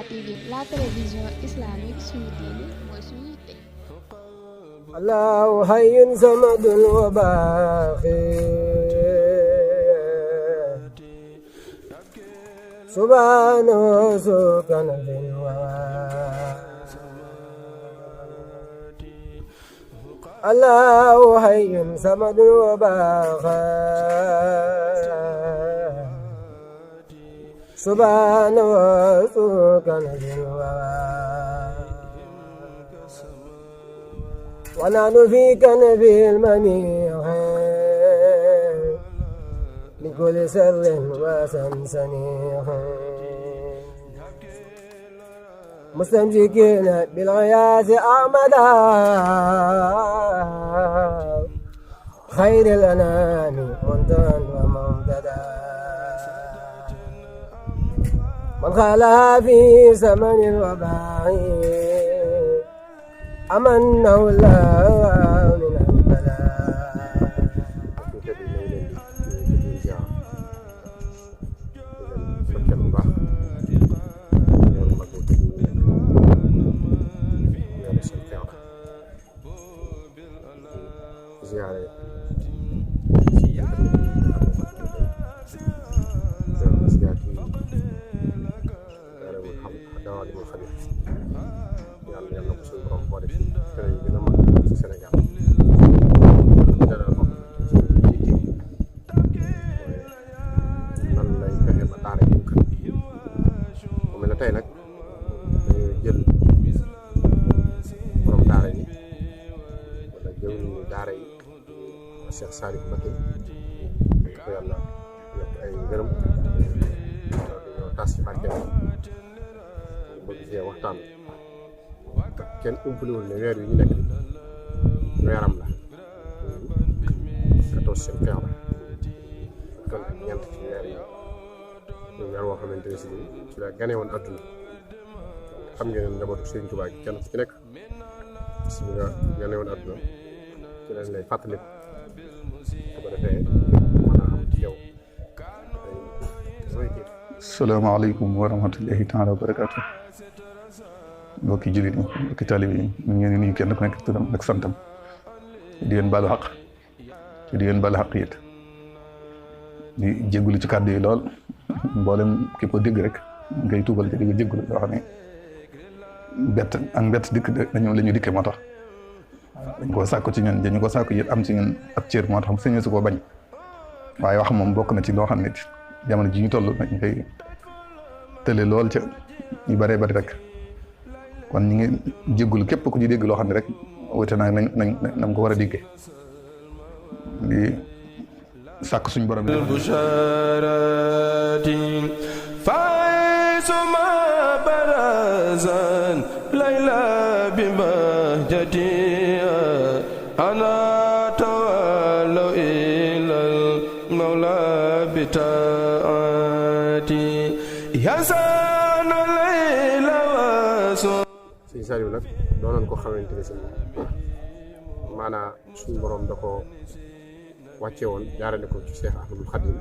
TV, la télévision islamique suñu diine mooy suñu yitte. Allahu hayyun samadun wa baaqi subhanahu sukana bin wa Allahu hayyun samadun wa baaqi subhanahu sukana bin wa ونحن في كنف المنيع لكل سر وسنسنيع مستمسكين بالغياث أحمدا خير الأنام منتهى وممتدا من خالها في زمن الوباء أمنه الله من البلاء tey nag dañuy jël borom daara yi wala jëwriñu daara yi Cheikh Salif Mbacké ko yàlla yokk ay ngërëm ñoo tas ci barke bëgg cee waxtaan kenn umpaliwul ne weer wi ñu nekk weeram la 14 septembre kon ak ñeent ci weer yi ñu weer woo xamante ne si ci la gane woon adduna xam ngeen ne njabootu Serigne Touba gi kenn ci nekk si nga gane woon adduna ci lañ lay fàttali su ko defee mën a am ci yow salaamaaleykum wa rahmatullahi taala wa barakaatu mbokki jullit yi mbokki taalibe yi ñu ngi nuyu kenn ku nekk turam ak santam di leen baalu xaq di leen baalu xaq it di jégalu ci kàddu yi lool mboolem ki ko dégg rek ngay tuubal te di nga jégalu yoo xam ne bett dikk dañoo la ñu dikkee moo tax dañ koo sàkku ci ñun dañu ko sàkku it am ci ñun ab cër moo tax sañu su koo bañ waaye wax moom bokk na ci loo xam ne jamono ji ñu toll dañ koy tële lool ca yu bëree bëri rek kon ñu ngi jégalu képp ku ñu dégg loo xam ne rek wute naa nañ ko war a déggee di sàkk suñu borom busharati faisuma barazan layla bi bahjati ana tawallu ilal mawla bi taati yasana layla wasu Sëñ Saliou nag doonoon ko xamante ne si maanaam suñu borom da ko wàcce woon jaarale ko ci Cheikh Ahmadou Khadim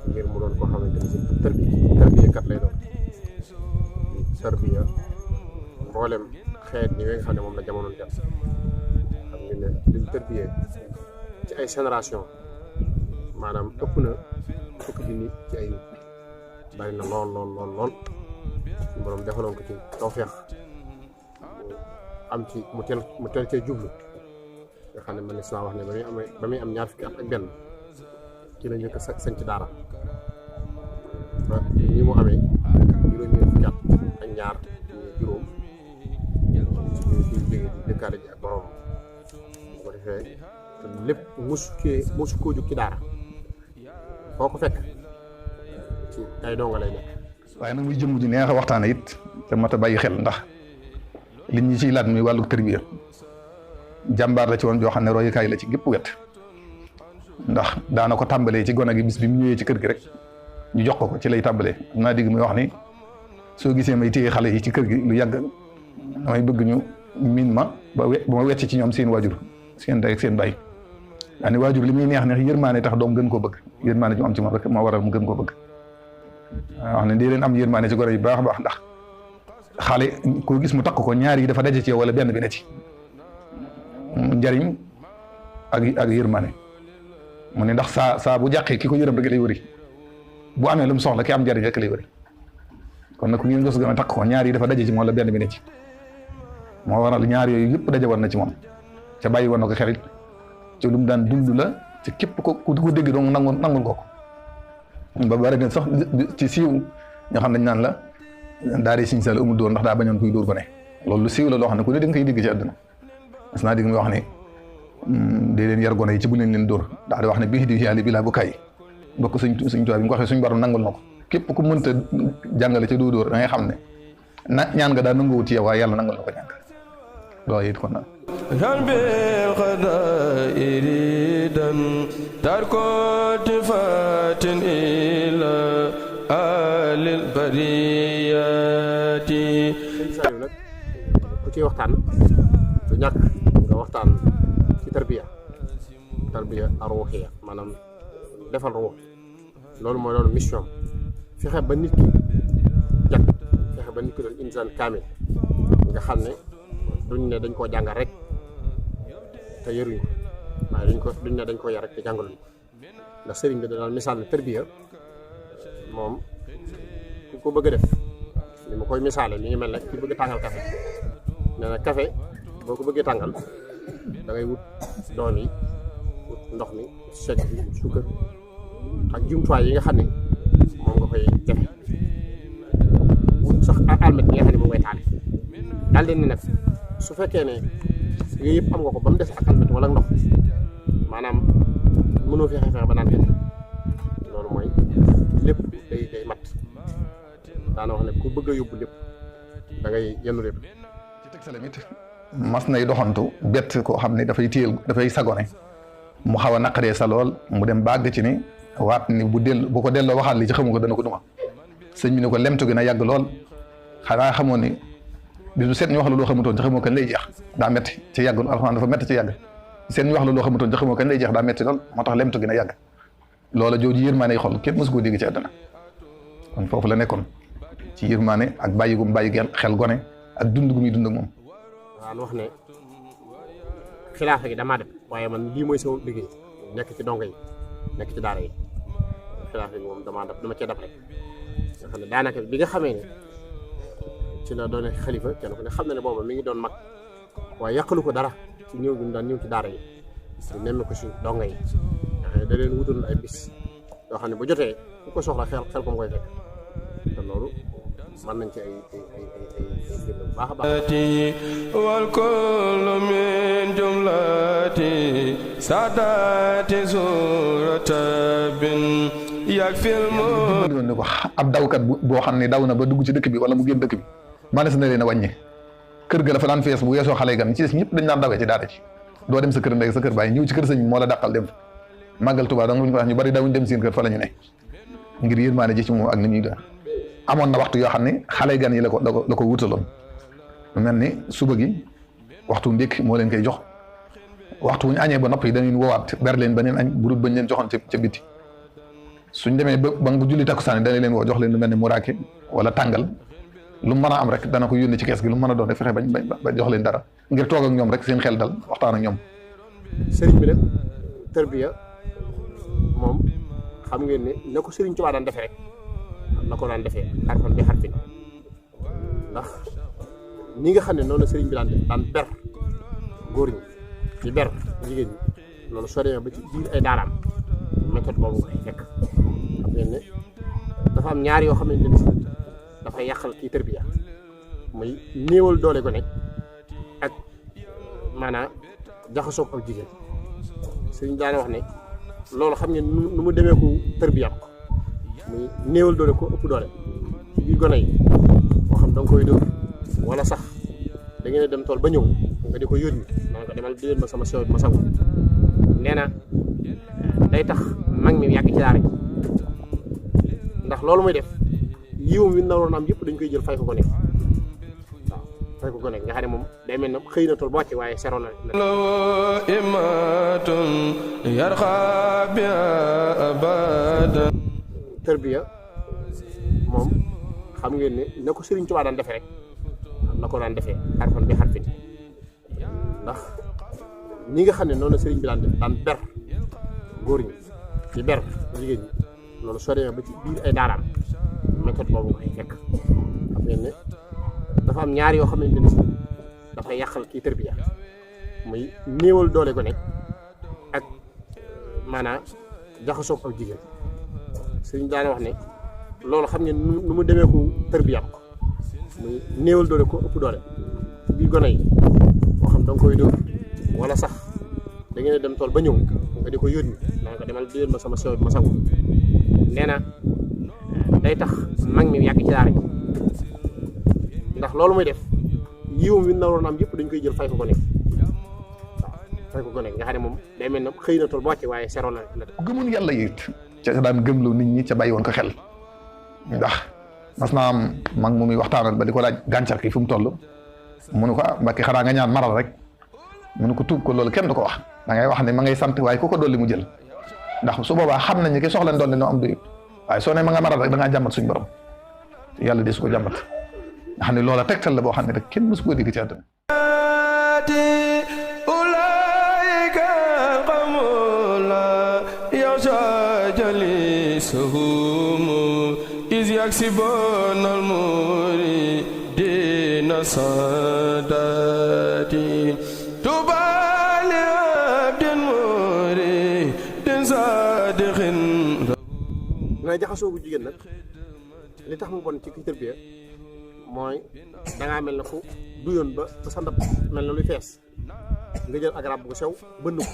ngir mu doon koo xamante ne si tarbiya kat lay doon tarbiya mboolem xeet ñi nga xam ne moom la jamono jàpp xam ngeen ne liñ tarbiya ci ay génération maanaam ëpp na fukki junni ci ay nit bari na lool suñu borom defaloon ko ci tawfeex am ci mu teel cee jublu nga xam ne man Islam wax ne ba muy am ñaar fukki at ak benn ci la njëkk a sañ ci daara ba ni mu amee juróomi fukki at ak ñaar juróom ci jógee di dëkkaale ji ak borom bu ko defee te lépp mosu koo jóg ci daara foo ko fekk ci ay donga lay nekk. waaye nag muy jëmm ji neex a waxtaane it te mat a bàyyi xel ndax li ñu ciy laaj muy wàllu tarbiya jàmbaar la ci woon joo xam ne royukaay la ci gépp wet ndax daana ko tàmbalee ci gone gi bis bi mu ñëwee ci kër gi rek ñu jox ko ci lay tàmbalee am naa dégg muy wax ni soo gisee may téye xale yi ci kër gi lu yàgg damay bëgg ñu miin ma ba ma wecc ci ñoom seen waajur seen ndey ak seen baay daani waajur li muy neex yërmaane tax doom gën koo bëgg yërmaane ju am ci moom rek moo waral mu gën koo bëgg wax ne di leen am yërmaane ci gone yu baax a baax ndax xale koo gis mu takk ko ñaar yi dafa daje ci yow wala benn bi ne ci njariñ ak yërmane mu ne ndax saa bu jàqee ki ko yërëm rek lay wëri bu amee lu mu soxla ki am njariñ rek lay wëri kon nag ku ngeen gos gën a takk ko ñaar yi dafa daje ci moom wala benn bi ne ci moo waral ñaar yooyu yëpp daje war na ci moom ca bàyyi woon na ko xelit ci lu mu daan dund la ci képp ku dégg dong nangul ko ba bari na sax ci siiw ñoo xam ne dañ naan la daal di siñ sal amul dóor ndax daa bañoon kuy dóor ko ne loolu lu siiw la loo xam ne ku ne da nga koy dégg ci àdduna mas naa dégg muy wax ne dee leen yar gone yi ci bu leen dóor daal di wax ne bii di yàlla bi laa bu kayi bokk suñ tubaab bi mu ko waxee suñ borom nangul na ko képp ku mënta jàngale ca doo dóor da ngay xam ne ñaan nga daa nanguwut ci yow waaye yàlla nangul na ko ñaan loolu it kon nag bil qadaa'iridan tarkoti fatin ila alil bariyati Saliou nag ku ciy waxtaan du ñàkk nga waxtaan ci tarbiya ruuxiya maanaam defal ruux loolu mooy loolu mission fexe ba nit ki jag fexe ba nit ki doon insaan kaamil nga xam ne duñ ne dañ koo jàngal rek te yaruñ ko waaye duñ ne dañ koo yar rek te jàngaluñ ko ndax sëriñ bi daal misaal ne tarbiya moom ku ko bëgg a def li ma koy misaale mi ngi mel ne ki bëgg a tàngal café nee na café boo ko bëggee tàngal da ngay wut doom yi wut ndox mi sec bi suukar ak jumtuwaay yi nga xam ne moom nga koy defe wut sax ak almet yi nga xam ne moom ngay taale daal di ne nag su fekkee ne yooyu yëpp am nga ko ba mu des ak almet wala ndox maanaam mënoo fexe fexe ba naan kenn loolu mooy lépp day mat daana wax ne ku bëgg a yóbbu lépp da ngay yenn lépp ci teg salamit mas nay doxantu bett koo xam ne dafay sagone mu xaw a naqaree sa lool mu dem bàgg ci ni waat ni bu ko delloo waxaat li ci xamu ko dana ko duma sëñ bi ne ko lemtu gi na yàgg lool xanaa xamoon ni bis bu seet ñu wax la loo xamutoon ci xamoo kañ lay jeex daa metti ci yàgg alxuraan dafa metti ci yàgg seet ñu wax la loo xamutoon ci xamoo kañ lay jeex daa metti lool moo tax lemtu gi na yàgg loola jooju yërmaane xol kenn mësu koo dégg ci àdduna kon foofu la nekkoon ci yërmaane ak bàyyi gum bàyyi xel gone ak dund gu muy dund ak moom waan wax ne xilaafa gi damaa dem waaye man lii mooy sama liggéey nekk ci dongo yi nekk ci daara yi xilaafa gi moom dama cee dab rek nga xam ne daanaka bi nga xamee ne ci la doone xalifa kenn ku ne xam na ne booba mi ngi doon mag waaye yàqalu ko dara ci ñëw bi mu daan ñëw ci daara yi di nemme ko si dongo yi da leen wutul ay bis yoo xam ne bu jotee ku ko soxla xel ko mu koy fekk te loolu mën nañ ci ay firnde bu baax a baax wal kullu min jumlati sadati suratabin yakfil mu ne ko ab dawkat boo xam ne daw na ba dugg ci dëkk bi wala mu génn dëkk bi manes na leen a wàññi kër ga la fa daan fees bu weesoo xale gan ci des ñëpp dañ daan dawee ci daara ci doo dem sa kër ndey sa kër bàyyi ñëw ci kër sëñ moo la dàqal dem màggal Tuubaa danga ñu ko wax ñu bari dawuñ dem seen kër fa la ñu ne ngir yërmaane ji ci moom ak ni ñuy doon amoon na waxtu yoo xam ne xale gan yi la ko wutaloon lu mel ni suba gi waxtu ndékk moo leen koy jox waxtu wu ñu añee ba noppi dañuy woowaat ber leen beneen añ bu dul bañ leen joxoon ca biti suñ demee ba nga julli takkusaan dana leen woo jox leen lu mel ni muraake wala tàngal lu mën a am rek dana ko yónni ci kees gi lu mën a doon rek fexe ba jox leen dara ngir toog ak ñoom rek seen xel dal waxtaan ak ñoom. sëriñ bi nag tarbiya moom xam ngeen ne na ko sëriñ Tuubaa daan defee rek la ko daan defee xarfan bi xarfin ndax ñi nga xam ne noonu la sëriñ bi daan ber góor ñi di ber jigéen ñi loolu soo demee ba ci biir ay daaraam méthode boobu nga fekk xam ngeen ne dafa am ñaar yoo xamante ne dafay yàqal kii tarbiya muy néewal doole ko nekk ak maanaam jaxasoog ak jigéen sëriñ daana wax ne loolu xam ngeen nu mu demee ko tarbiya ko muy néewal doole ko ëpp doole ci biir gone yi moo xam da nga koy dóor wala sax da ngeen dem tool ba ñëw nga di ko yónni naan ko demal déwén ma sama sew ma sangu nee na day tax mag mi yàgg ci daara ndax loolu muy def yiwum wi naroon am yëpp dañ koy jël fay ko nekk waaw fay ko nekk nga xam ne moom day mel ne xëy na tool ba wàcc waaye seroon na imatun yarxa bi abadan tarbiya moom xam ngeen ne na ko Sëriñ Tuubaa daan defee rek la ko daan defee xarfan bi xarfin ndax ñi nga xam ne noonu la sëriñ bi daan def daan ber góor ñi di ber jigéen ñi loolu soo demee ba ci biir ay daaraam méthode boobu ngay fekk xam ngeen ne dafa am ñaar yoo xamante ne si dafay yàqal kii tërbiya muy néewal doole ko nekk ak maanaam jaxasoo ak jigéen sëriñ daana wax ne loolu xam ngeen nu mu demee ko tërbiya ko muy néewal doole ko ëpp doole ci biir gone yi moo xam da nga koy dóor wala sax da ngeen dem tool ba ñëw nga di ko yónni naa ko demal di ma sama sew bi ma sangu nee na day tax mag mi yàgg ci daara ji ndax loolu muy def yiwum wi naroon am yëpp dañ koy jël fay ko nekk waaw fay ko nekk nga xam ne moom day mel ne xëy na tool ba wàcce waaye sero la gëmoon yàlla it ca daan gëmloo nit ñi ca bàyyi woon ko xel ndax mas naa am mag mu muy waxtaanal ba di ko laaj gàncax gi fu mu toll mu ne ko Mbàkke xanaa nga ñaan maral rek mu ne ko tuub ko loolu kenn du ko wax da ngay wax ne ma ngay sant waaye ku ko dolli mu jël ndax su boobaa xam nañ ne ki soxla dolli noo am doyut waaye soo ne ma nga maral rek da ngaa jàmbat suñu borom yàlla de su ko jàmbat nga xam ne loola tegtal la boo xam ne rek kenn mësu ko dégg ci àdduna is yaksibuna al-muridina sadati tubali abdin muridin sadiqin na jaxasoo bu jigéen nag li tax mu bon ci ki tërbiya mooy dangaa mel na fu duyoon ba sa ndab mel na luy fees nga jël ak rab bu sew bënn ko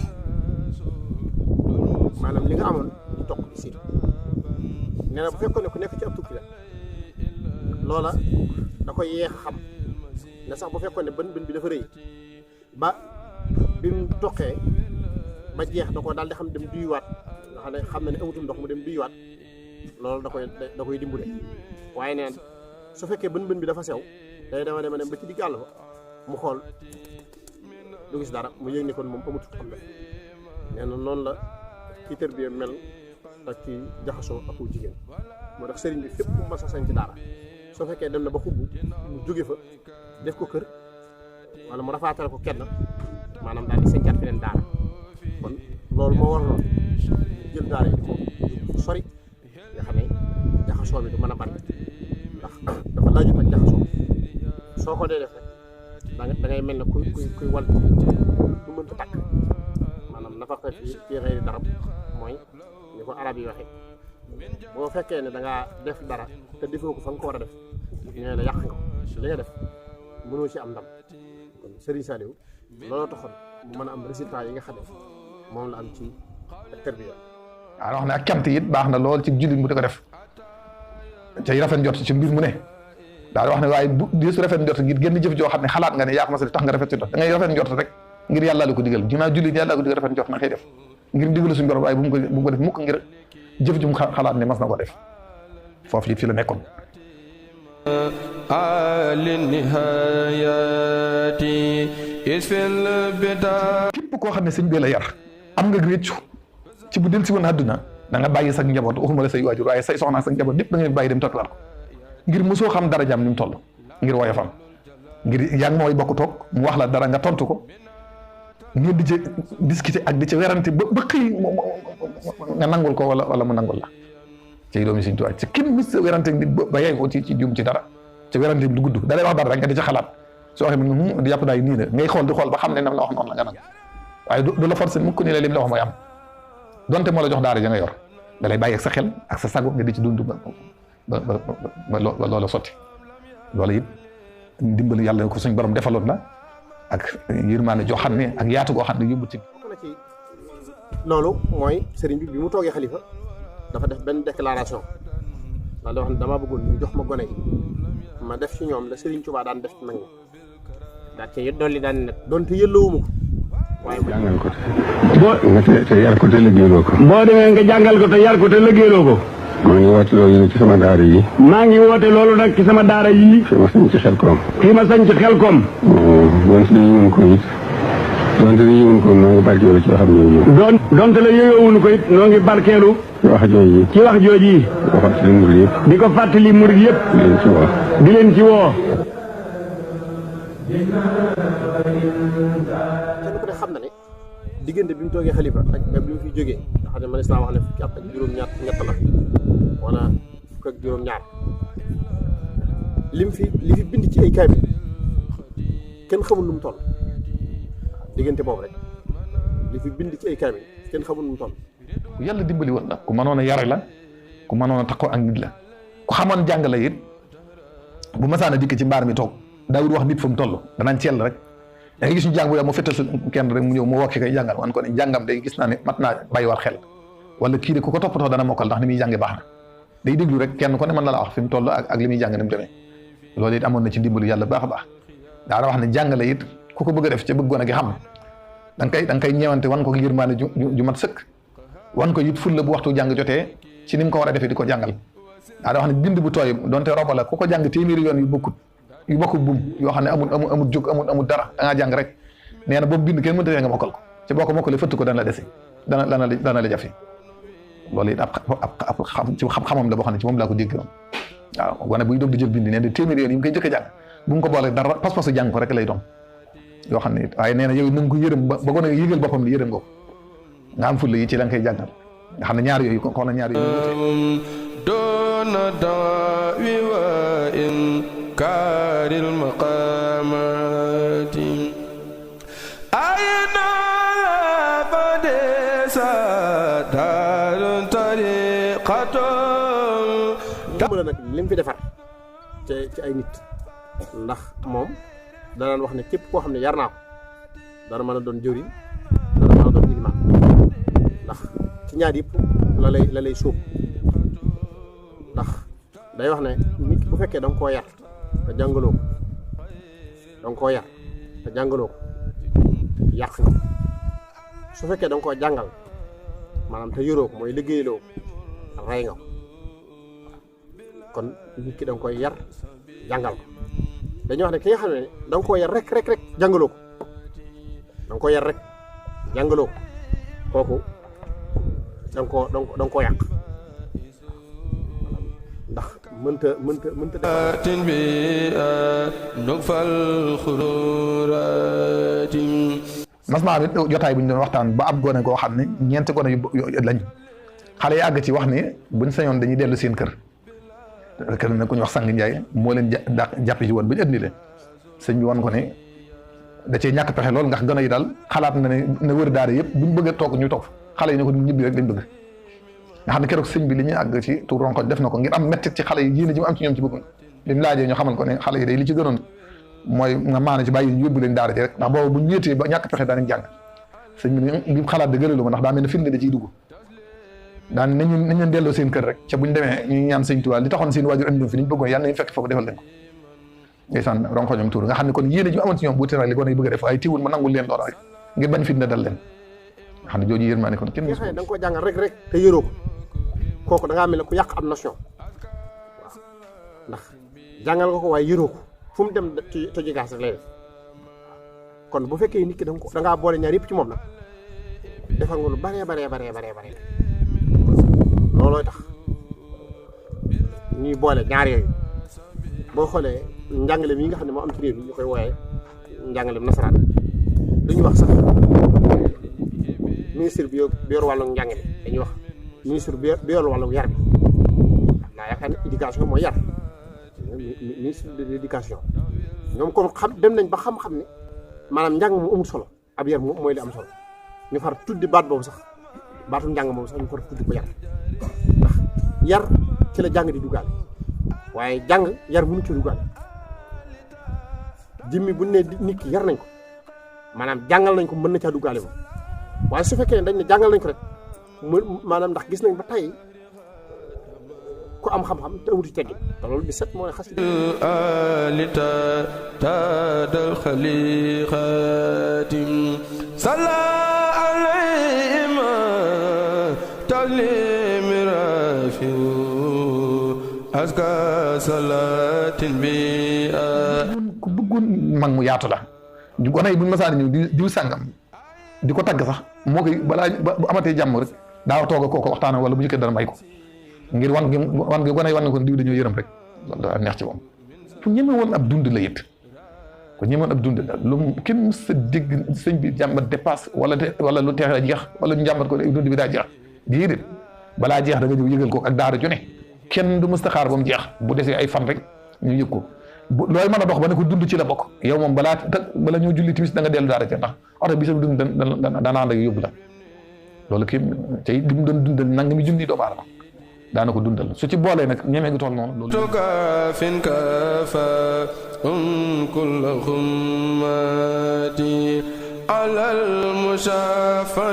maanaam li nga amoon di toq ci siit nee na bu fekkoon ne ku nekk ci ab tukki la loola da koy yeex xam ne sax bu fekkoon ne bën bi dafa rëy ba bi mu toqee ba jeex da ko daal di xam dem duyuwaat nga xam ne xam na ne amutum ndox mu dem duyuwaat loolu da koy dimbule waaye neen su fekkee bën bi dafa sew day dama dem ba ci digg àll fa mu xool du gis dara mu yëg ne kon moom amut xam ne nee na noonu la ci tërbiya mel ak ci jaxasoo ak jigéen moo tax sëriñ bi fépp mu mas a sañ ci daara soo fekkee dem na ba xubb mu jóge fa def ko kër wala mu rafaatale ko kenn maanaam daal di sañcaat feneen daara kon loolu moo war loolu jël daara yi di ko sori nga xam ne jaxasoo bi du mën a bari ndax dafa laajut ak jaxasoo soo ko dee def rek da ngay mel ne kuy wal du mënta takk maanaam nafaqa fi xëyri darab mooy ni ko arab yi waxee boo fekkee ne da ngaa def dara te defoo ko fa nga ko war a def ñu ne la yàq nga li nga def mënoo ci am ndam kon Serigne Saliou looloo taxoon mu mën a am résultat yi nga xam ne moom la am ci tërbiya waaw wax ne ak cant it baax na lool ci jullit bu di ko def cay rafet njort ci mbir mu ne daal wax ne waaye bu di su rafet njort ngir génn jëf joo xam ne xalaat nga ne yaa ko mas a tax nga rafet ci njort da ngay rafet njort rek ngir yàlla la ko digal ginnaaw jullit yàlla ko digal rafet njort na koy def ngir digalu suñu borom waaye bu mu ko def mukk ngir jëf ju mu xalaat ne mas na ko def foofu it fi la nekkoon képp koo xam ne sëñ bi la yar am nga réccu ci bu del si woon àdduna da nga bàyyi sa njaboot waxuma la say waajur waaye say soxna sa njaboot lépp da nga leen bàyyi dem toppiwaat ko ngir mosoo xam dara jàmm ni mu toll ngir woyofam ngir yaa ngi mooy bokk toog mu wax la dara nga tontu ko ngeen di ci discuter ak di ci werante ba xëy nga nangul ko wala mu nangul la ci doomi Sëñ Tuubaa ci kenn mis werante nit ba yey ko ci juum ci dara ci werante du gudd da lay wax dara rek nga di ci xalaat soo waxee mu di jàpp daay nii la ngay xool di xool ba xam ne nam la wax noonu la nga nang waaye du la forcer mukk nii la lim la wax mooy am donte moo la jox daara ja nga yor da lay bàyyi ak sa xel ak sa sago nga di ci dund ba loola sotti loola it dimbali yàlla ko suñ borom defaloon la ak yërmaane joo xam ne ak yaatu goo xam ne yóbbu ci loolu mooy sëriñ bi mu toogee xalifa dafa def benn déclaration daal di wax ne damaa bëggoon ñu jox ma gone yi ma def ci ñoom la Sëriñ Tuubaa daan def ci mag ñi daal ci dolli daan nag donte yëllawuma ko waaye jàngal ko te yar ko te liggéeyloo ko boo demee nga jàngal ko te yar ko te liggéeyloo ko maa ngi woote loolu ci sama daara yi maa ngi woote loolu nag ci sama daara yi fi ma sañ ci Xelkom donte la yëwun ko it donte la yëwun ko noo ngi barkeelu ci waxam ñooñu donte la yëwun ko it noo ngi barkeelu ci wax jooji di ko fàttali murid yëpp di leen ci woo kenn ku ne xam na ne diggante bi mu toogee xalifa ak bi mu fi jógee nga xam ne man naa wax ne fukki at ak juróom-ñett la wala fukk ak juróom-ñaar li fi bind ci ay kaamil kenn xamul nu mu toll diggante boobu rek li fi bind ci ay kaamil kenn xamul nu mu toll. ku yàlla dimbali woon la ku mënoon a yare la ku mënoon a taxaw ak nit la ku xamoon jàng la it bu masaana dikk ci mbaar mi toog daawul wax nit fa mu toll danañ ceel rek da ngay gis ñu jàng bu mu fettal kenn rek mu ñëw mu wokki koy jàngal wan ko ne jàngam day gis naa ne mat naa bàyyi war xel wala kii de ku ko toppatoo dana mokkal ndax ni muy jànge baax na day déglu rek kenn ko ne mën na la wax fi mu toll ak li muy jàng ni mu demee loolu it amoon na ci ndimbalu yàlla baax a baax daana wax ne jàngale it ku ko bëgg a def ca bëggoon a gi xam da nga koy ñeewante wan ko yërmaane ju mat sëkk wan ko it ful la bu waxtu jàng jotee ci ni mu ko war a defee di ko jàngal daana wax ne bind bu tooy donte roba la ku ko jàng téeméeri yoon yu bokkut bum yoo xam ne amul jóg amul dara da ngaa jàng rek nee na boobu bind kenn mënta nga mokkal ko ci boo ko mokkalee fëtt ko dana la dese dana la jafe loolu it ab xam-xamam la boo xam ne ci moom laa ko dégg waaw wane buy doog di jël bind nee na téeméeri yoon yi mu koy jëkk a jàng bu mu ko boole dara pas-pasu jàng ko rek lay doon yoo xam ne it waaye nee na yow na nga ko yërëm ba gone yëgal boppam li yërëm nga ko nga am fulla yi ci la nga koy jàngal nga xam ne ñaar yooyu xool na ñaar yooyu doona dawi wa in kaaril maqaamati ayna badesa daarun tariqatum la nag lim fi defar ci ay nit ndax moom danaan wax ne képp koo xam ne yar naa ko dana mën a doon jëwriñ dana mën a doon ilimaan ndax ci ñaar yëpp la lay sóob ndax day wax ne nit bu fekkee da nga koo yar te jàngaloo ko yàq nga su fekkee da nga koo jàngal maanaam te yoroo ko mooy liggéeyloo ko rey nga ko kon nit ki da nga koy yar jàngal ko dañuy wax ne ki nga xam ne da nga koo yar rek jàngaloo ko da nga koo yar rek jàngaloo ko kooku da nga koo yàq ndax mënta tin bi nugfal xururatin mas maa it jotaay bu ñu doon waxtaan ba ab gone koo xam ne ñeenti gone yu lañ xale yi àgg ci wax ni buñ sañoon dañuy dellu seen kër na ku ñu wax sang Njaay moo leen jàpp ci woon ba ñu indi leen sëñ bi wan ko ne da cee ñàkk pexe lool ndax gone yi daal xalaat na ne wër daara yëpp buñ bëgg a toog ñu toog xale yi ne ko ñibbi rek lañ bëgg nga xam ne keroog sëñ bi li ñuy àgg ci tuur ronkoñ def na ko ngir am mettit ci xale yi yéene ji mu am ci ñoom ci bëgg bi mu laajee ñu xamal ko ne xale yi day li ci gënoon mooy nga maana ci bàyyi ñu yóbbu leen daara ji rek ndax boobu buñ wéetee ba ñàkk pexe daanañ jàng sëñ bi li mu xalaat de gëlalu ma ndax daa mel ne firnde da ciy dugg daan nañ leen delloo seen kër rek ca buñ demee ñu ñaan sëñ Tuubaa li taxoon seen waajur andi fi liñ bëggoon yàlla nañ fekk foofu defal leen ko ndeysaan ronkoñam tuur nga xam ne kon yéene ji mu amoon ci ñoom bu teel li ko bëgg a def waaye tiwul ma nangul leen doon rek ngir bañ firnde dal leen nga xam ne jooju yéen maa ne kon kenn da nga ko jàngal rek te yoroo ko kooku da ngaa mel ne ku yàq am nation waaw ndax jàngal nga ko waaye yoroo ko fu mu dem ci tojigaas rek lay def kon bu fekkee nit ki da ngaa boole ñaar yëpp ci moom nag defal nga lu baree loolooy tax ñuy boole ñaar yooyu boo xoolee njàngale mi nga xam ne moo am ci réew mi ñu koy wooyee njàngaleem nasaraan duñu wax sax ministre bi yor wàllu njàngale dañuy wax ministre bi yor wàllu yar bi naa yaakaar ne éducation mooy yar ministre de l'éducation ñoom kon dem nañ ba xam-xam ne maanaam njàng mu amul solo ab yar moom mooy li am solo ñu far tuddi baat boobu sax baatu njàng moom sax ñu far tuddi ko yar ndax yar ci la jàng di duggaale waaye jàng yar mënu ci duggaale jëmmi bu ne nit ki yar nañ ko maanaam jàngal nañ ko mën na caa duggaale moom waaye su fekkee ne dañ ne jàngal nañ ko rek maanaam ndax gis nañ ba tey ku am xam-xam te amuti teggin te loolu bi set moo ne xas alita tadal xaliqatim sala alayhima talim rafiu aska salatin bi ku bëggoon mag mu yaatu la gone yi buñ masaani ñëw diw sàngam di ko tagg sax moo koy balaa bu amatee jàmm rek daaw toog kooko waxtaan wala bu jëkkee dara may ko ngir wan gi gone yi wan nga ko diw dañoo yërëm rek loolu daa neex ci moom fu ñeme woon ab dund la it ku ko ñemoon ab dund lu kenn mës a dégg sëñ bi jàmbat dépasse wala lu teex a jeex wala ñu jàmbat ko dund bi daa jeex déedéet balaa jeex da nga ñëw yëgal ko ak daara ju ne kenn du mës a xaar ba mu jeex bu desee ay fan rek ñu yëg ko looy mën a dox ba ne ko dund ci la bokk yow moom bala ñoo julli timis da nga dellu daara ca ndax oto bi sa dund dana ànd ak yóbbu la loolu kii tey li mu doon dundal nanga mi junni doomu aadama daana ko dundal su ci boolee nag ñemee ngi toll noonu loolu fin kafa kulla xummati alal musafi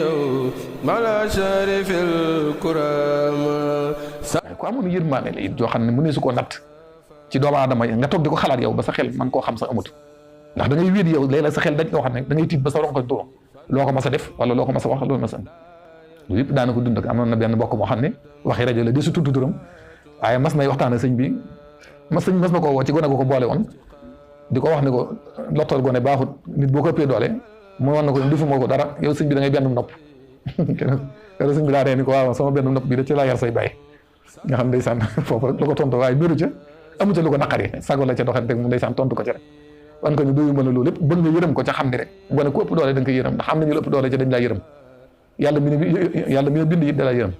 yow mala sharifil kurama ko amoon yërmaane la it joo xam ne mu ne su ko natt ci doomu aadama yi nga toog di ko xalaat yow ba sa xel man koo xam sax amut ndax da ngay wéet yow léeg-léeg sa xel dañ koo xam ne da ngay tiit ba sa ronko duro loo ko mas a def wala loo ko mas a wax loolu mas a am loolu yëpp daana ko dund ak amoon na benn mbokk moo xam ne waxi rajo la di su tudd turam waaye mas nay waxtaan ak sëñ bi mas na koo woo ci gone ko boole woon di ko wax ne ko lottal gone baaxut nit boo ko ëppee doole mu wan na ko ndifu moo ko dara yow sëñ bi da ngay benn nopp kenn sëñ bi daa ree ni ko waaw sama benn nopp bi da ci laa yar say bàyyi nga xam ndeysaan foofu rek lu ko tontu waaye biru ca amu ca lu ko naqari sago la ca doxanteeg mu ndeysaan tontu ko ca rek wan ko ni doyu mën a loolu lépp bëgg nga yërëm ko ca xam ni rek gone ku ëpp doole da nga koy yërëm ndax am nañu la ëpp doole ca dañ laa yërëm yàlla mi ne bind it da laa yërëm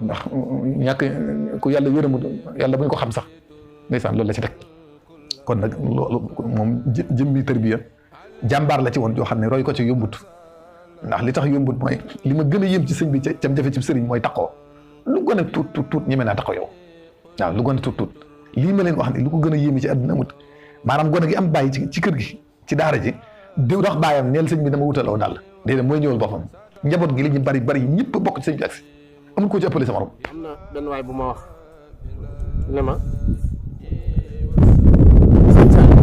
ndax ñàkk ku yàlla yërëmu yàlla buñ ko xam sax ndeysaan loolu la ci teg kon nag loolu moom jëmmi tërbiya jàmbaar la ci woon joo xam ne roy ko ci yombut ndax li tax yombut mooy li ma gën a yëm ci sëñ bi cam jafe ci sëriñ mooy taqoo lu gën a tuut ñeme naa taqoo yow waaw lu gën a tuut lii ma leen wax ne lu ko gën a yéeme ci àdduna amut maanaam gone gi am bàyyi ci kër gi ci daara ji diw dox bàyyam neel sëñ bi dama wutalaw daal déedéet mooy ñëwal boppam njaboot gi li ñu bari ñëpp bokk ci sëñ bi agsi amul ko ci ëppale sa morom. am na benn waay bu ma wax ne ma sëñ Saliou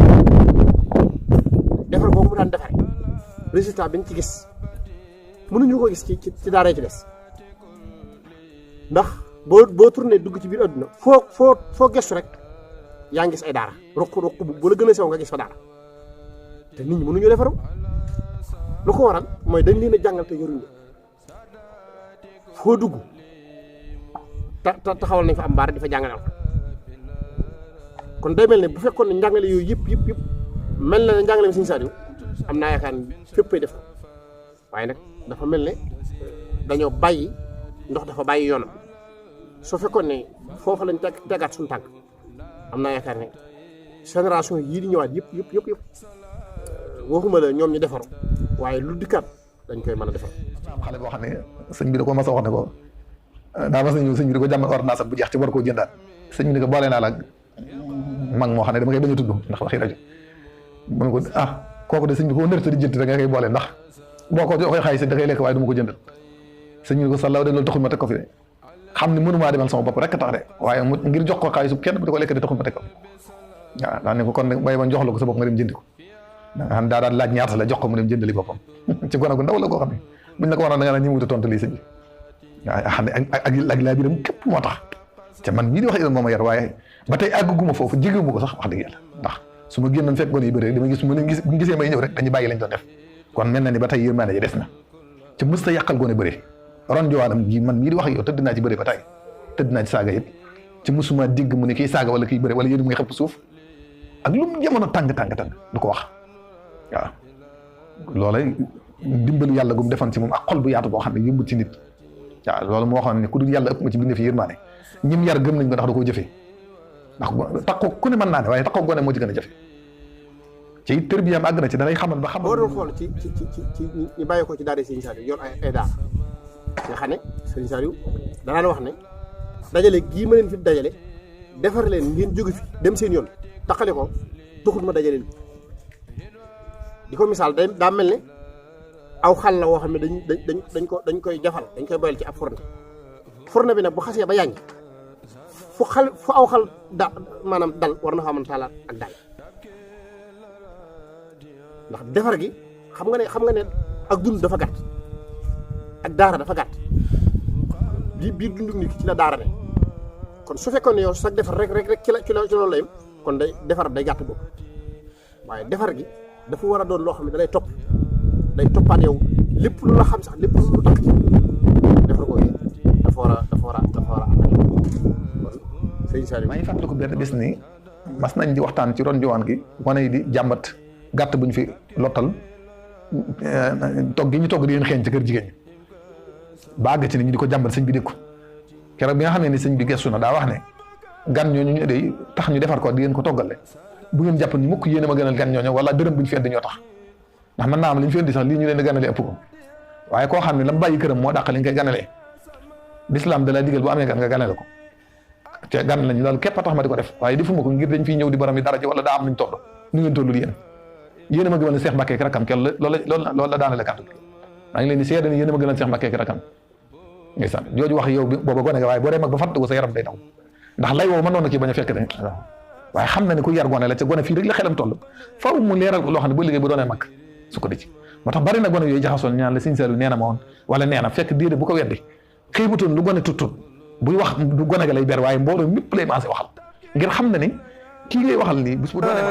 defar boobu mu daan defar résultat bi ñu ci gis mënuñu ko gis ci daara ci des ndax boo tourné dugg ci biir adduna foo gëstu rek yaa ngi gis ay daara ruq bu la gën a sew nga gis fa daara te nit ñi mënuñu defaru lu ko waral mooy dañ leen a jàngal te yoruñu foo dugg taxawal nañ fa am mbaar di fa jàngale kon day mel ne bu fekkoon ne njàngale yooyu yëpp mel na ne njàngale mi Sëñ Saliou am naa yaakaar ni féppay def waaye nag dafa mel ne dañoo bàyyi ndox dafa bàyyi yoonam soo fekkoon ne foofa lañ tegaat suñu tànk am naa yaakaar ne génération yii di ñëwaat yëpp waxuma la ñoom ñu defaru waaye lu dikkaat dañ koy mën a defar. am xale boo xam ne sëñ bi da ko mas a wax ne ko daa mas a ñëw sëñ bi da ko jàmmal ordonnance bu jeex ci war koo jëndaat sëñ bi ne ko boole naa la mag moo xam ne dama koy bañ a tudd ndax waxi rajo mu ne ko kooku de sëñ bi ko nërta di jënd da nga koy boole ndax boo ko joxee xaalis da koy lekk waaye du ma ko jëndal sëñ bi ne ko sàllaaw de loolu taxul ma teg ko fi de xam ne mënumaa demal sama bopp rek tax de waaye ngir jox ko xaalis kenn bu da ko lekk de taxul ma teg ko waaw daa ne ko kon nag bay ba jox la ko sa bopp nga dem jëndi ko da nga xam daa daan laaj ñaata la jox ko mu dem jëndali boppam ci gone gu ndaw la koo xam ne buñ la ko waroon da nga naan ñi mu wut a tontu lii sëñ bi waaw xam ne ak laa biram képp moo tax te man mii di wax yéen moom a yar waaye ba tey àgguma foofu jégewuma ko sax wax dëgg yàlla ndax su ma génnoon fekk gone yi bëri dama gis mu ne bu gisee may ñëw rek dañuy bàyyi lañ doon def kon mel na ni ba tey yërmande ji des na te mës ta yàqal gone bëri ron jowaanam gi man mii di wax ak yow tëdd naa ci bëri ba tey tëdd naa ci saaga yëpp ci mësuma dégg mu ne kii saaga wala kii bëri wala yéen muy xëpp suuf ak lu mu jamono tàng du ko wax waaw loolay dimbalu yàlla gum defoon ci moom ak xol bu yaatu boo xam ne yëmbut ci nit waaw loolu moo waxoon ne ku dul yàlla ëpp nga ci bindee fi yërmaane ñim yar gëm nañ ko ndax da koo jëfee ndax taxaw ku ne mën naa ne waaye taxaw gone moo ci gën a jafe ci it tërbiyaam àgg na ci da lay xamal ba xamal. boo doon xool ci ñu bàyyi ko ci daara Serigne Saliou yor ay daara nga xam ne Serigne Saliou danaan wax ne dajale gii ma leen fi dajale defar leen ngeen jóge fi dem seen yoon taxale ko tuxut ma dajale di ko misaal daa mel ne aw xal la woo xam ne dañ koy jafal dañ koy boyal ci ab fourne bi nag bu xasee ba yàññ fu aw xal maanaam dal war na faa mën taalaat ak daay ndax defar gi xam nga ne ak dund dafa gàtt ak daara dafa gàtt biir dundu nit ki ci la daara ne kon su fekkoon ne yow sax defar rek ci loolu la yem kon day defar day gàtt boobu waaye defar gi dafa war a doon loo xam ne day toppaat yow lépp lu la xam sax lépp lu takk ci defar ko dafa war a kon sëñ Saliou maa ngi fàttaliku benn bis ni mas nañ di waxtaan ci ron diwaan gi gone yi di jàmbat gàtt bu ñu fi lottal togg gi ñu togg di leen xeeñ ci kër jigéen ñi ba àgg ci ni ñu di ko jàmbat sëñ bi dégg ko keroog bi nga xam ne ni sëñ bi gestu na daa wax ne gan ñooñu ñu day tax ñu defar ko di ngeen ko toggale bu ngeen jàpp ni mukk yéen a ma gënal gan ñooñu wala dërëm bu ñu fi indi ñoo tax ndax mën naa am li ñu fi indi sax lii ñu leen di ganale ëpp ko waaye koo xam ne la mu bàyyi këram moo dàq li nga koy ganalee lislaam da la digal bu amee gan nga ganale ko te gan lañ loolu képp a tax ma di ko def waaye defuma ko ngir dañ fiy ñëw di borom yi dara ji wala daa am nuñ toll nu ngeen tollul yéen a ma gënal Seex Mbàkke ki rakkam kenn loolu la daanale kàddu maa ngi leen di seede ni yéen a ma gënal Seex Mbàkke ki rakkam ngay sant jooju wax yow booba gone nga waaye boo dee mag ba fàttaliku sa yaram day daw ndax lay woo mënoon na kii bañ a fekk de waaye xam na ne ku yar gone la ca gone fii rek la xelam toll faaw mu leeral ko loo xam ne ba liggéey bu doonee mag su ko di ci moo tax bari na gone yooyu jaxasoon ñaan la Sëñ Saliou nee na ma woon wala nee na fekk déedéet bu ko weddi xiibutoon lu gone tuttut buy wax du gone ga lay ber waaye mbooloo mépp lay maase waxal ngir xam na ni kii ngay waxal nii bis bu doonee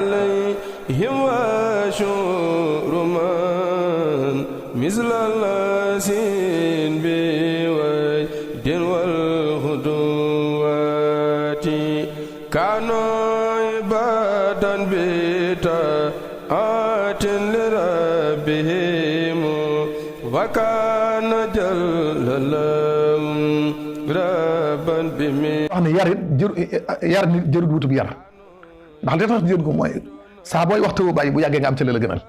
كانوا عبادا بطاعة لربهم وكان جل لهم ربا بمن wax ne yar nit jërut wutub yar ndax li tax jërut ko mooy saa booy waxtu bu bàyyi bu yàggee nga am ci la gënal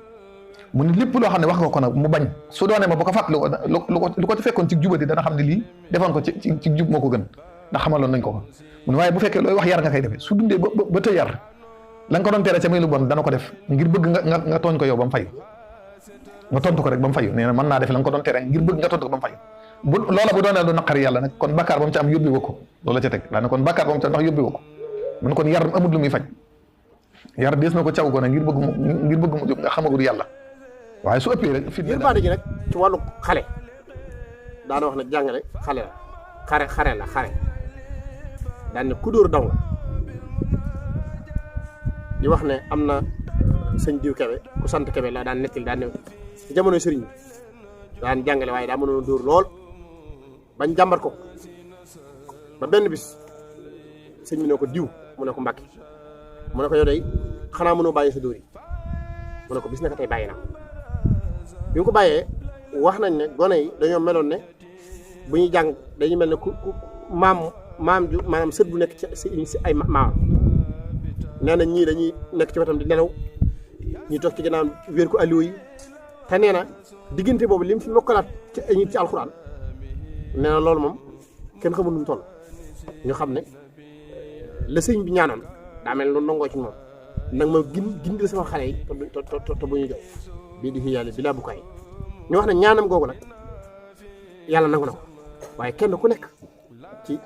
mu ne lépp loo xam ne wax nga ko nag mu bañ su doonee ma bu ko fàttali lu ko ci fekkoon ci jubati dana xam ne lii defoon ko ci jub moo ko gën ndax xamaloon nañ ko ko mu ne waaye bu fekkee looy wax yar nga koy defee su dundee ba tëj yar la nga ko doon tere ca muy lu bon dana ko def ngir bëgg nga tooñ ko yow ba mu fayu nga tontu ko rek ba mu fayu nee na mën naa def la nga ko doon tere ngir bëgg nga tontu ko ba mu fayu bu loola bu doonee lu naqari yàlla nag kon bakkaar ba mu ci am yóbbi woo ko loola ca teg daa ne kon bakkaar ba mu ci am ndax yóbbi woo ko mun kon yar amul lu muy faj yar dees na ko caw ko nag ngir bëgg mu jóg nga xamagul yàlla waaye su ëppee rek fit yërmande gi nag ci wàllu xale daana wax ne jàngale xale la xare la daan ne ku dóor daw nga di wax ne am na sëñ diw Kebe ku sant Kebe la daan nettali daan ne ci jamonoy sëriñ bi daan jàngale waaye daa mënoon dóor lool bañ jàmbat ko ba benn bis sëñ bi ne ko diw mu ne ko Mbàkke mu ne ko yow day xanaa mënoo bàyyi sa dóor yi mu ne ko bis naka tey bàyyi naa bi mu ko bàyyee wax nañ ne gone yi dañoo meloon ne bu ñuy jàng dañuy mel ne ku maanaam sët bu nekk ci ay maam nee na ñii dañuy nekk ci wetam di nelaw ñi toog ci gannaaw wéer ko alluwa yi te nee na diggante boobu li mu fi mokkalaat ci alxuraan nee na loolu moom kenn xamul nu mu toll ñu xam ne la sëñ bi ñaanoon daa mel lu nangoo ci moom nag ma gindil sama xale yi te bu ñu jox bii di fi yàlla bi laa bu kaay ñu wax ne ñaanam googu nag yàlla nangu na ko waaye kenn ku nekk ci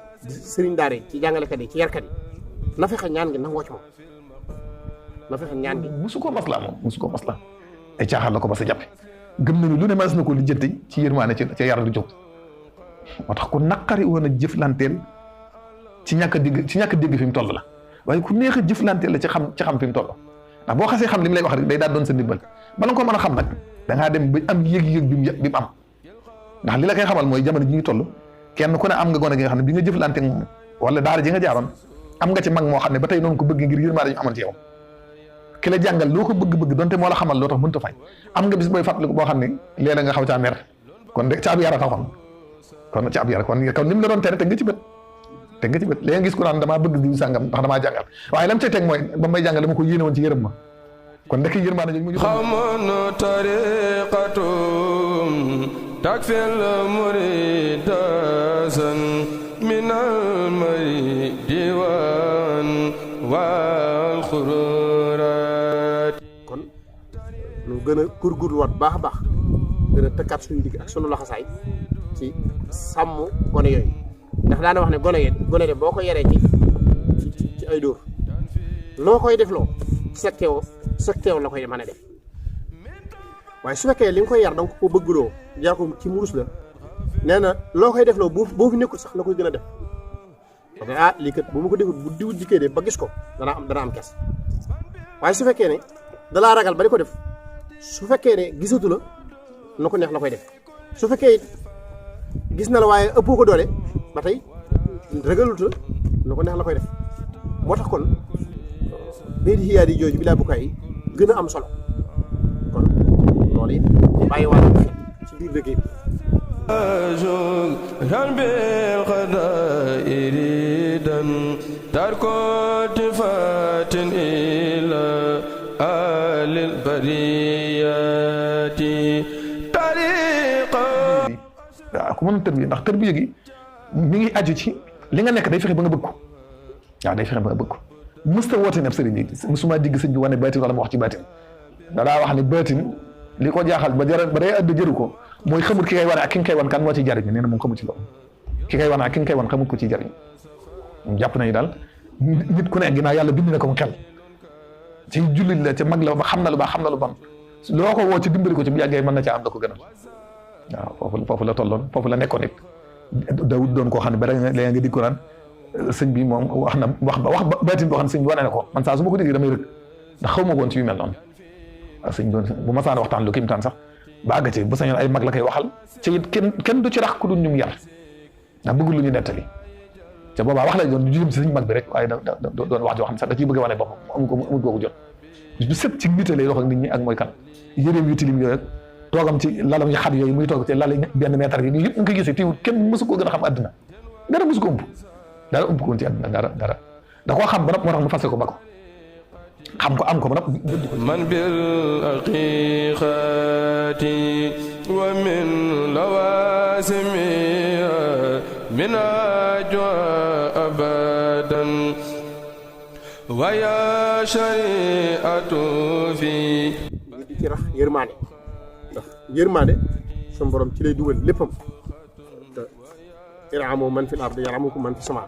sëriñ daara yi ci jàngalekat yi ci yarkat yi na fexe ñaan gi nangoo ci moom na fexe ñaan gi musu ko masla ay caaxaan la ko ba sa jàppe gëm nañu lu ne mas na ko lijjanti ci yërmaane ci yar du jóg moo tax ku naqari woon a jëflanteel ci ñàkk a dégg fi mu toll la waaye ku neex a jëflanteel la ci xam fi mu toll ndax boo xasee xam li mu lay wax rek day daal doon sa ndimbal bala nga ko mën a xam nag da ngaa dem ba am yëg-yëg bi mu am ndax li la koy xamal mooy jamono ji ñu toll kenn ku ne am nga gone gi nga xam ne bi nga jëflante moom wala daara ji nga jaaroon am nga ci mag moo xam ne ba tey noonu ko bëgg ngir yërmaande ñu amoon ci yow ki la jàngal loo ko bëgg-bëgg donte moo la xamal loo tax mënut a fay am nga bis booy fàttaliku boo xam ne léeg-léeg nga xaw caa mer kon de ca ab yara taxoon kon ca ab yara kon ni mu la doon tere teg nga ci bët léegi nga gis ku naan damaa bëgg diw sàngam ndax damaa jàngal waaye lam cay teg mooy ba may jàngal dama ko yéene woon ci yërëm ma kon ndekk yërmaande ñu mujj xamoon tariqatum takfil muridasan minal diwan wal xururat kon lu gën a góorgóorluwaat baax a baax gën a tëkkaat suñu digg ak sunu laxasaay ci sàmm gone yooyu ndax daana wax ne gone de boo ko yaree ci ay dóor loo koy def loo secteew la koy mën a def waaye su fekkee li nga koy yar danga ko bëggloo jaar ko ci murus la nee na loo koy def loo boo fi nekkul sax la koy gën a def parce que lii kat bu ma ko defut bu diw dikkee de ba gis ko dana am kes waaye su fekkee ne dalaa ragal ba di ko def su fekkee ne gisatu la na ko neex la koy def su fekkee gis na la waaye ëppoo ko doole ba tey ragalut la na ko neex la koy def moo tax kon bayit xiyaar yi jooju bi laa bukkaay gën a am solo kon loolu it bàyyi wàll ci biir liggéey bi waaw ku mën a tërbiya ndax tërbiya gi mi ngi aju ci li nga nekk day fexe ba nga bëgg ko waaw day fexe ba nga bëgg ko mësta woote ne ab sëriñ yi musuma digg sëñ bi wane baatin wala mu wax ci baatin daa wax ne baatin li ko jaaxal ba day àdd jëru ko mooy xamul ki kay wane ak ki nga koy wan kan moo ci jariñ nee na moom xamul ci loolu ki kay wane ak ki nga koy wan xamul ko ci jariñ jàpp nañu daal nit ku ne ginnaaw yàlla bind na ko mu xel ci jullit la ca mag la ba xam na lu baax xam na lu bon loo ko woo ci dimbali ko ci bu yàggee mën na caa am da ko gënal waaw foofu la tolloon foofu la nekkoon it Daawud doon koo xam ne ba léegi nga dig ko naan sëñ bi moom wax baatin boo xam ne sëñ bi wane na ko man saa su ma ko déggee damay rëkk ndax xaw ma ko woon ci yu mel noonu waaw sëñ doon bu ma saan waxtaan lu kimtaan sax ba àgg ci bu sañoon ay mag la koy waxal ci it kenn du ci rax ku dul ñu yar ndax bëggul lu ñu nettali te boobaa wax lay doon jëm ci sëñ mag bi rek waaye doon wax joo xam ne sax da ciy bëgg a wane boppam amul googu jot bu sëpp ci nite lay dox ak nit ñi ak mooy kan yëreem yu tilim yooyu toogam ci lalam yu xat yooyu muy toog ci lal benn mètre bi yëpp nga koy gisee teewul kenn mësu koo gën a xam àdduna dara mësu ko ëmb dara ëmb ko woon ci àdduna dara da koo xam ba nopp moo tax mu fase ko ba ko xam ko am ko ba nopp man bil haqiqati wa min lawasimi min ajwa abadan wa ya shari'atu fi di ci rax yërmaane ndax yërmaande suñu borom ci lay dugal léppam te irhamu man fil ardi yarhamukum man fis samaa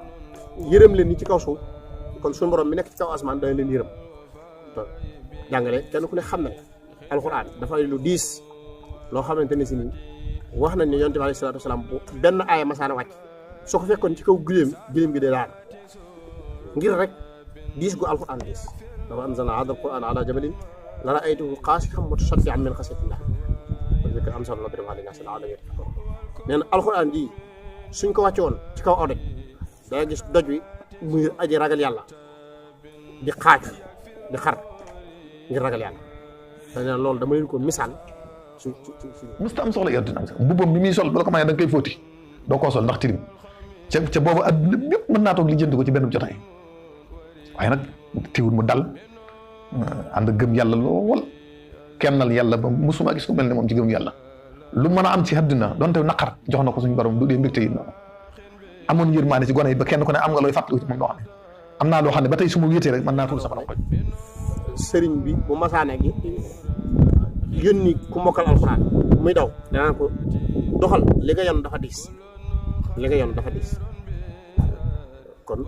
yërëm leen ni ci kaw suuf kon suñu borom mi nekk ci kaw asmaan dana leen yërëm te jàngale kenn ku ne xam na alxuraan dafay lu diis loo xamante ne si nii wax nañ ne yonent bi alayhi salaatu wasalaam bu benn aaya masaana wàcc soo ko fekkoon ci kaw giléem gi dee daan ngir rek diis gu alxuraan diis dafa anzalna haadha alquran ala jabalin la ra'aytuhu xaashi'an mutasaddi'an min xashyatillah am solo la dërëm Aliou Nassir Alioune nee na alxuraan ji suñ ko wàcce woon ci kaw aw doj da gis doj wi muy aji ragal yàlla di xaaj di xar ngir ragal yàlla te nee na loolu dama leen ko misaal ci. musta am soxla yàlla dina am sax mbubbam mi muy sol bala ko mayee da nga koy fóoti doo koo sol ndax tilim ca boobu adduna bépp mën naa toog lijjanti ko ci benn jotaay waaye nag teewul mu dal ànd gëm yàlla lool. kennal yàlla ba musuma gis ku mel ne moom ci gëm yàlla lu mën a am ci àdduna donte naqar jox na ko suñu borom du dee mbégte yi noonu amoon yërmaande ci gone yi ba kenn ku ne am nga looy fàttaliku ci moom loo xam ne am naa loo xam ne ba tey su ma wéetee rek mën naa tuur sama rongoñ sëriñ bi bu masaane gi yónni ku mokkal alxuraan muy daw danaa ko doxal li nga yoon dafa diis kon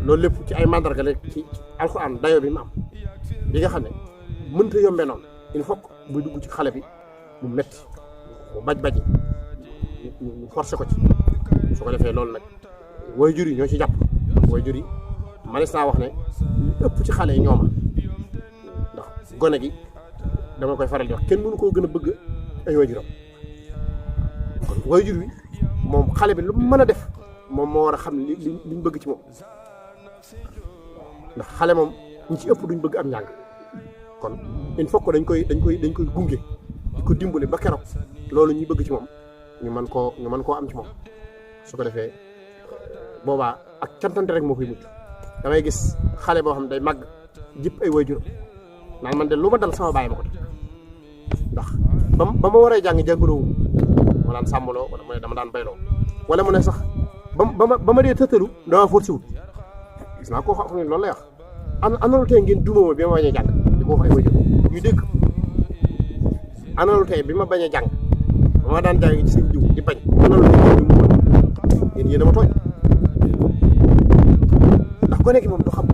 loolu lépp ci ay mandarga la ci alxuraan dayo bi mu am bi nga xam ne mënta yombee noonu il faut buy dugg ci xale bi mu metti mu baji ñu forcé ko ci su ko defee loolu nag waajur yi ñoo ci jàpp waajur yi manis naa wax ne lu ëpp ci xale yi ñooma ndax gone gi dama koy faral di wax kenn mënu koo gën a bëgg ay waajuram kon waajur wi moom xale bi lu mën a def moom moo war a xam li ñu bëgg ci moom ndax xale moom ñi ci ëpp duñ bëgg am njàng kon il faut que dañ koy gunge di ko dimbali ba keroog loolu ñuy bëgg ci moom ñu mën koo am ci moom su ko defee boobaa ak cantante rek moo koy mujj damay gis xale boo xam ne day màgg jëpp ay waajuram naan man de lu ma dal sama bàyyi ma ko def ndax ba ma waree jàng jàngaloo ma daan sàmmaloo wala mu ne dama daan bayloo wala mu ne sax ba ma dee tëtalu dama forcé wul gis naa koo xam ne loolu lay wax am na lu tey ngeen duma ma bi ma bañ a jàng di ko wax ay waajur ñu dégg am na lu tey bi ma bañ a jàng ba ma daan jàng ci seen jiw di bañ am na lu tey ngeen duma yéen a ma tooñ ndax gone gi moom du xam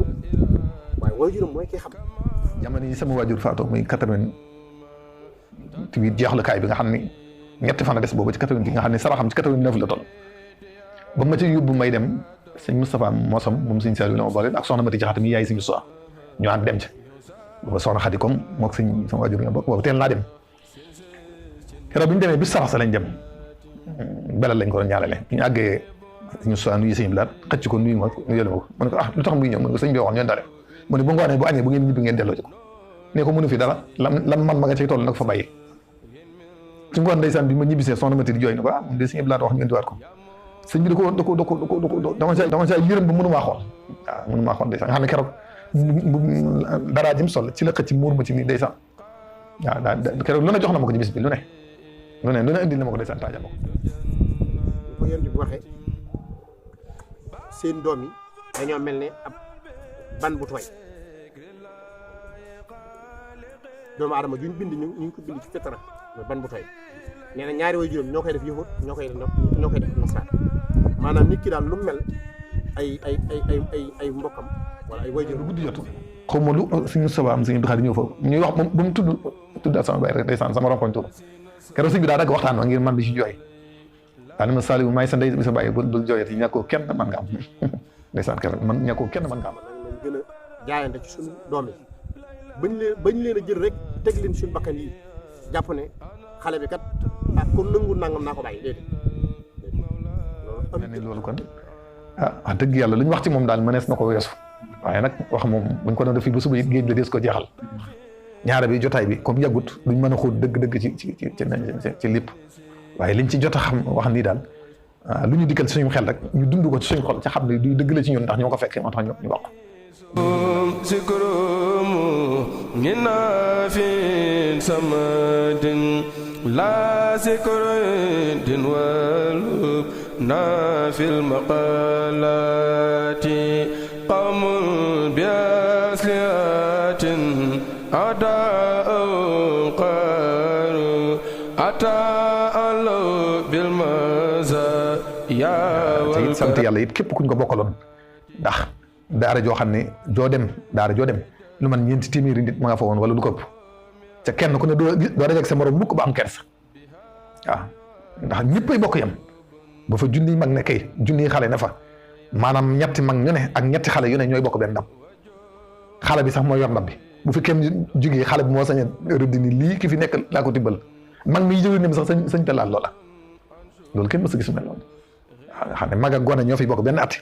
waaye waajuram mooy kii xam. jamono yi sama waajur faatoo muy 88 jeexlukaay bi nga xam ni ñetti fan a des boobu ci 88 nga xam ne saraxam ci 89 la toll ba ma ci yóbbu may dem sëñ Moustapha Mosam moom sëñ Saliou la ma boole ak soxna Mati Jaxate mi yaay sëñ Moustapha ñu ànd dem ci booba soxna Xadi comme moog sëñ sama waajur nga bokk boobu teel naa dem keroog bi ñu demee bis sarax sa lañ dem belal lañ ko doon ñaanale ñu àggee sëñ Moustapha nuyu sëñ Blaat xëcc ko nuyu ma nuyoo ma ko ma ne ko lu tax muy ñëw ma ne ko sëñ bi waxoon ñoon daale mu ne bu ngoonee bu añee bu ngeen ñibbi ngeen delloo ci ko ne ko mënu fi dara lam man ma nga cay toll nag fa bàyyi ci ngoon ndeysaan bi ma ñibbisee soxna ma di jooy na ko moom de sëñ bi laa wax ñu indiwaat ko sëñ bi da ko dama saa yërëm ba mënumaa xool waaw mënumaa xool ndeysaan nga xam ne keroog daraa jim sol ci la xëcc muur ma ci nii ndeysaan waaw daa keroog lu ne jox na ma ko ci bis bi lu ne indil na ma ko ndeysaan taajal ma ko ko yéen di waxee seen doom yi dañoo mel ne ab ban bu tooy doomu aadama juñ bind ñu ngi ko bind ci fitara mooy ban bu tooy nee na ñaari way juróom ñoo koy def yëfut ñoo koy def nasaraan maanaam nit ki daal lu mel ay mbokkam wala ay way juróom guddi jot xaw ma lu suñu sabaam suñu doxali ñëw fa ñuy wax ba mu tudd sama bay rek ndeysaan sama ronkoñ tuur keroog sëñ bi daa dagg waxtaan ngir man di ci jooy daal ma Saliou may sa ndey bi sa bàyyi bul jooyati ñàkkoo kenn man nga am ndeysaan keroog man ñàkkoo kenn man nga am nañ gën a jaayante ci suñu doom yi bañ leen a jël rek teg leen suñu bakkan yi jàpp ne xale bi kat comme nangu nangam naa ko bàyyi déedéet loolu kon wax dëgg yàlla lu ñu wax ci moom daal mënees na ko weesu waaye nag wax moom buñ ko doon def fii ba suba it géej la des ko jeexal ñaare bi jotaay bi comme yàggut duñ mën a xóot dëgg-dëgg ci lépp waaye liñ ci jot a xam wax nii daal lu ñu dikkal suñu xel rek ñu dund ko ci suñu xol ci xam ne du dëgg la ci ñun ndax ñoo ko fekkee moo tax ñu wax sikrum ngina fi samadin la sikrin walub na fil maqalati qamun bi asliatin ada qaru ata alo bil maza ya wal sant yàlla it képp kuñ ko bokkaloon ndax daara joo xam ne daara joo dem lu man ñeenti téeméeri nit ma nga fa woon wala lu ko ëpp ca kenn ku ne doo dajeeg sa morom mukk ba am kersa waaw ndax ñëppay bokk yam ba fa junniy mag ne kay junniy xale ne fa maanaam ñetti mag ñu ne ak ñetti xale yu ne ñooy bokk benn ndab xale bi sax mooy yor ndab bi bu fi kenn jógee xale bi moo sañ a rëdd ni lii ki fi nekk laa ko tibbal mag mi jëwee ne sax sañ te laal loola loolu kenn mës a gis mel noonu waaw nga xam ne mag ak gone ñoo fi bokk benn ati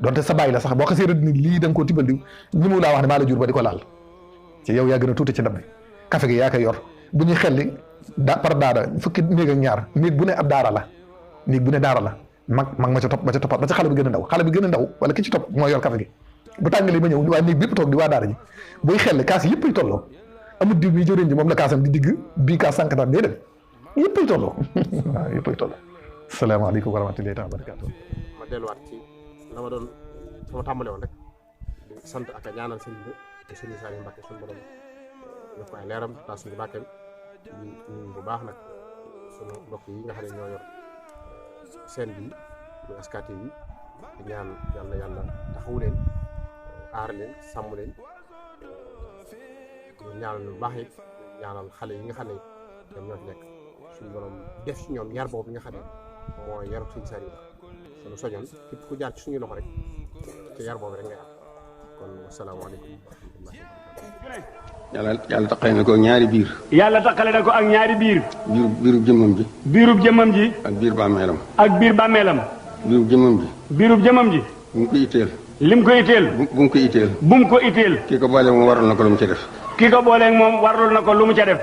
donte sa bàyyi la sax boo xasee rëdd ni lii da nga koo tibbal di ñi mu laa wax ne maa la jur ba di ko laal ci yow yaa gën a tuuti ci ndab bi café gi yaa koy yor bu ñuy xelli par daara fukki néeg ak ñaar néeg bu ne ab daara la néeg bu ne daara la mag ma ca topp ba ca toppaat ba ca xale bi gën a ndaw wala ki ci topp mooy yor café gi bu tàngalee ba ñëw waa néeg bépp toog di waa daara ji buy xelli kaas yëpp ay tolloo amul diw mi jëriñ ji moom la kaasam di digg bii kaas sànqataan déedéet yëpp ay tolloo waaw yëpp ay tolloo salaamaaleykum wa rahmatullahi wa barakatuh ma delluwaat ci la ma doon sama tàmbale woon rek di sant ak a ñaanal sëñ bi te sëñ Saliou Mbacké suñu borom yokk ay leeram taas suñu bàkkeem ñu bu baax nag suñu mbokk yi nga xam ne ñoo yor seen bi muy SK TV di ñaan yàlla taxawu leen aar leen sàmm leen ñu ñaanal lu baax it ñaanal xale yi nga xam ne ñoom ñoo fi nekk suñu borom def ci ñoom yar boobu nga xam ne mooy yaru sëñ Saliou suñu soñoon képp ku jaar ci suñu loxo rek ci yar boobu rek ngay am kon asalaamaaleykum wa rahmatullahi wa barakatuh yàlla taqale na ko ñaari biir. yàlla taqale na ko ak ñaari biir. biirub jëmmam ji. biirub jëmmam ji. ak biir bàmmeelam. ak biir bàmmeelam. biirub jëmmam ji. biirub jëmmam ji. bu mu ko itteel. lim ko itteel. bu mu ko itteel. bu mu ko itteel. kii ko boole moom warul na ko lu mu ca def. kii ko booleeg moom warul na ko lu mu ca def.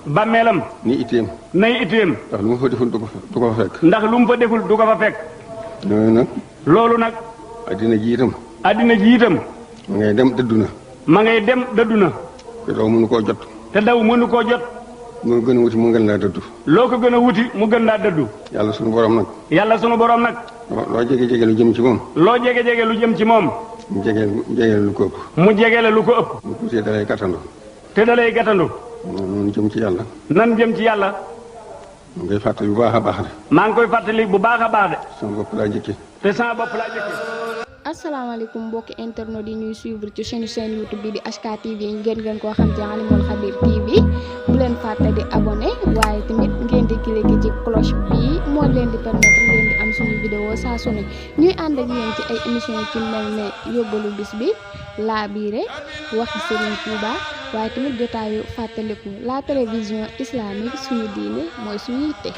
bàmmeelam. ni itteem. nay itteem. ndax lu mu fa deful du ko fa fekk. ndax lu mu fa deful du ko fa fekk. loolu nag. addina ji itam. ma ngay dem dëddu na. te daw mënu koo jot. loo gën a wuti mu gën laa dëddu. loo ko gën a wuti mu gën laa dëddu. yàlla sunu borom nag. loo jege lu jëm ci moom. mu jege lu ko ëpp. mu tuutee dalay gàttandu. te dalay gàttandu. noonu jëm ci yàlla. nan jëm ci yàlla. maa ngi koy fàttali bu baax a baax de. maa ngi koy fàttali bu baax a baax de. sama bopp laa njëkkee. asalaamaaleykum mbokki internet yi ñuy suivre ci chaîne YouTube bi di SK TV ngeen koo xam ci Alimul Khabir TV bu leen fàtte di abonné waaye tamit ngeen di cliquer ci cloche bi moo leen di permettre ngeen di am suñu vidéo saa su ne ñuy ànd ak yéen ci ay émission ci mel ne yóbbalu bis bi laabiire waxi Serigne Touba waaye tamit jotaayu fàttaliku la télévision islamique suñu diine mooy suñu yitte.